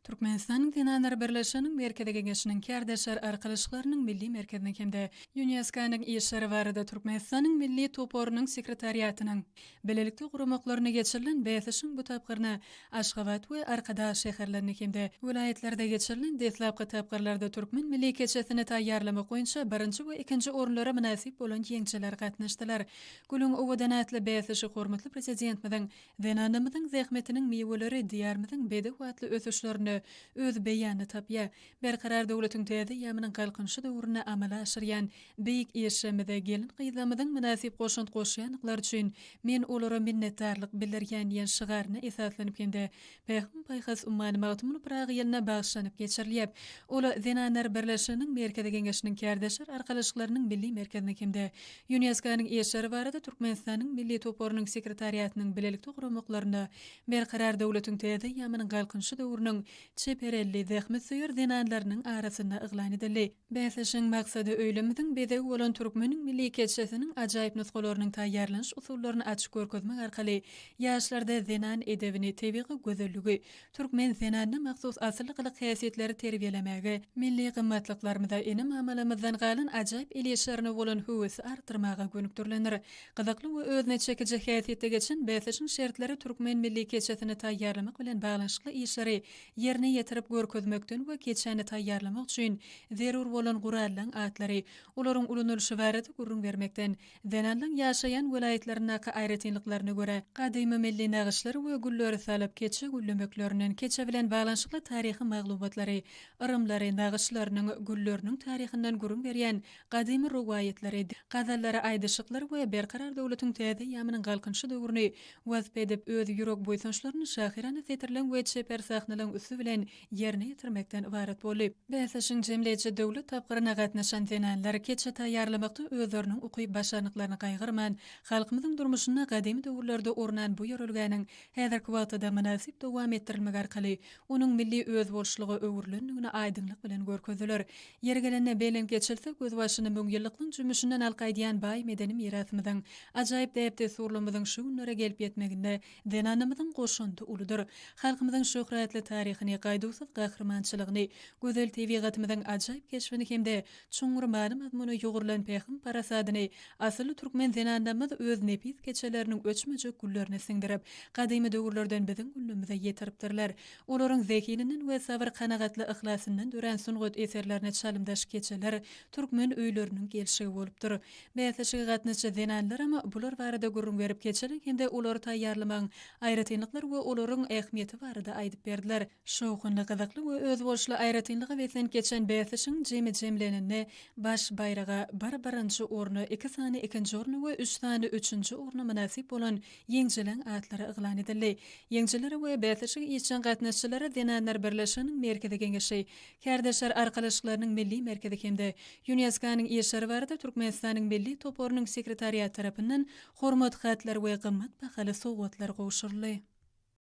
Türkmenistanyň Zenanlar birleşiginiň Merkezi Geňeşiniň Kärdeşler arkalaşyklarynyň Milli merkeziniň hem-de Ýunesko-nyň işleri barada Türkmenistanyň Milli toparynyň sekretariatynyň bilelikde guramaklarynda geçirilen bäsleşigiň bu tapgyryna Aşgabat we Arkadag şäherlerinde hem-de welaýatlarda geçirilen deslapky tapgyrlarda türkmen milli keçesini taýýarlamak boýunça birinji we ikinji orunlara mynasyp bolan ýeňijiler gatnaşdylar. Gülüň owadan atly bäsleşik hormatly Prezidentimiziň Zenanymyzyň zähmetiniň miweleri Diýarymyzyň bedew atly ösüşlerinde öz beýanyny tapýar. Berkarar döwletiň täze eýýamynyň Galkynyşy döwründe amala aşyrýan beýik işlerimize gelin-gyzlarymyzyň mynasyp goşant goşýandyklary üçin men olara minnetdarlyk bildirýän diýen şygaryna esaslanyp hem-de Pähim-paýhas ummany Magtymguly Pyragy ýylyna bagyşlanyp geçirilýär. Ol Zenanlar birleşiginiň Merkezi Geňeşiniň Kärdeşler arkalaşyklarynyň Milli merkeziniň hem-de Ýunesko-nyň işleri barada Türkmenistanyň Milli toparynyň sekretariatynyň bilelikde guramaklarynda Berkarar döwletiň täze eýýamynyň Galkynyşy döwrüniň çeper elli, zähmetsöýer zenanlarynyň arasynda yglan edildi. Bäsleşigiň maksady öýlemiziň bezegi bolan türkmeniň milli keçesiniň ajaýyp nusgalarynyň taýýarlanyş usullaryny açyp görkezmek arkaly ýaşlarda zenan edebini, tebigy gözelligi, türkmen zenanyna mahsus asylly gylyk-häsiýetleri terbiýelemäge, milli gymmatlyklarymyza, ene-mamalarymyzdan galan ajaýyp el işlerine bolan höwesi artdyrmaga gönükdirilendir. Gyzykly we özüne çekiji häsiýetde geçen bäsleşigiň şertleri türkmen milli keçesini taýýarlamak bilen baglanyşykly işleri ýerine ýetirip görkezmekden we keçäni taýýarlamak üçin zerur bolan gurallaň atlary, olaryň ulanylyşy barada gürrüň bermekden, zenanlaň ýaşaýan welaýatlaryndaky aýratynlyklaryna görä, gadymy milli nagyşlary we gülleri salyp, keçe güllemeklerinden, keçe bilen baglanyşykly taryhy maglumatlary, yrymlary, nagyşlarynyň, gülleriniň taryhyndan gürrüň berýän gadymy rowaýatlary, gazallary, aýdyşyklary we Berkarar döwletiň täze eýýamynyň Galkynyşy döwrüni wasp edip, öz ýürek buýsançlaryny şahyrana setirleň we çeper sahnalaň üsti bilen ýerine ýetirmekden ybarat boldy. Bäsleşigiň jemleýji döwlet tapgyryna gatnaşan zenanlar keçe taýýarlamakda özleriniň ukyp-başarnyklaryny gaýgyrman, halkymyzyň durmuşynda gadymy döwürlerde ornan bu ýörelgäniň häzirki wagtda-da mynasyp dowam etdirilmegi arkaly onuň milli özboluşlyga öwrülendigini aýdyňlyk bilen görkezdiler. Ýeri gelende belent geçilse, gözbaşyny müňýyllyklaryň jümmüşinden alyp gaýdýan baý medeni mirasymyzyň, ajaýyp däp-dessurlarymyzyň şu günlere gelip ýetmeginde zenanymyzyň goşandy uludyr. Halkymyzyň şöhratly taryhyny, gaýduwsyz gahrymançylygyny, gözel tebigatymyzyň ajaýyp keşbini hem-de çuňňur many-mazmuna ýugrulan pähim-parasadyny asylly türkmen zenanlarymyz öz nepis keçeleriniň öçmejek güllerine siňdirip, gadymy döwürlerden biziň günlerimize ýetiripdirler. Olaryň zehininden we sabyr-kanagatly yhlasyndan dörän sungat eserlerine çalymdaş keçeler türkmen öýleriniň gelşigi bolupdyr. Bäsleşige gatnaşyjy zenanlaram bular barada gürrüň berip, keçeliň hem-de olary taýýarlamagyň aýratynlyklary we olaryň ähmiýeti barada aýdyp berdiler. Şowhunly, gyzykly we özboluşly aýratynlyga beslenip geçen bäsleşigiň jemi jemlenende baş baýraga bir birinji orna, iki sany ikinji orna we üç sany üçünji orna mynasyp bolan Ýeňijileriň atlary yglan edildi. Ýeňijilere we bäsleşige işjeň gatnaşyjylara Zenanlar birleşiginiň Merkezi Geňeşi, Kärdeşler arkalaşyklarynyň Milli merkezi hem-de Ýunesko-nyň işleri barada Türkmenistanyň Milli toparynyň sekretariaty tarapyndan Hormat hatlary we gymmat bahaly sowgatlar gowşuryldy.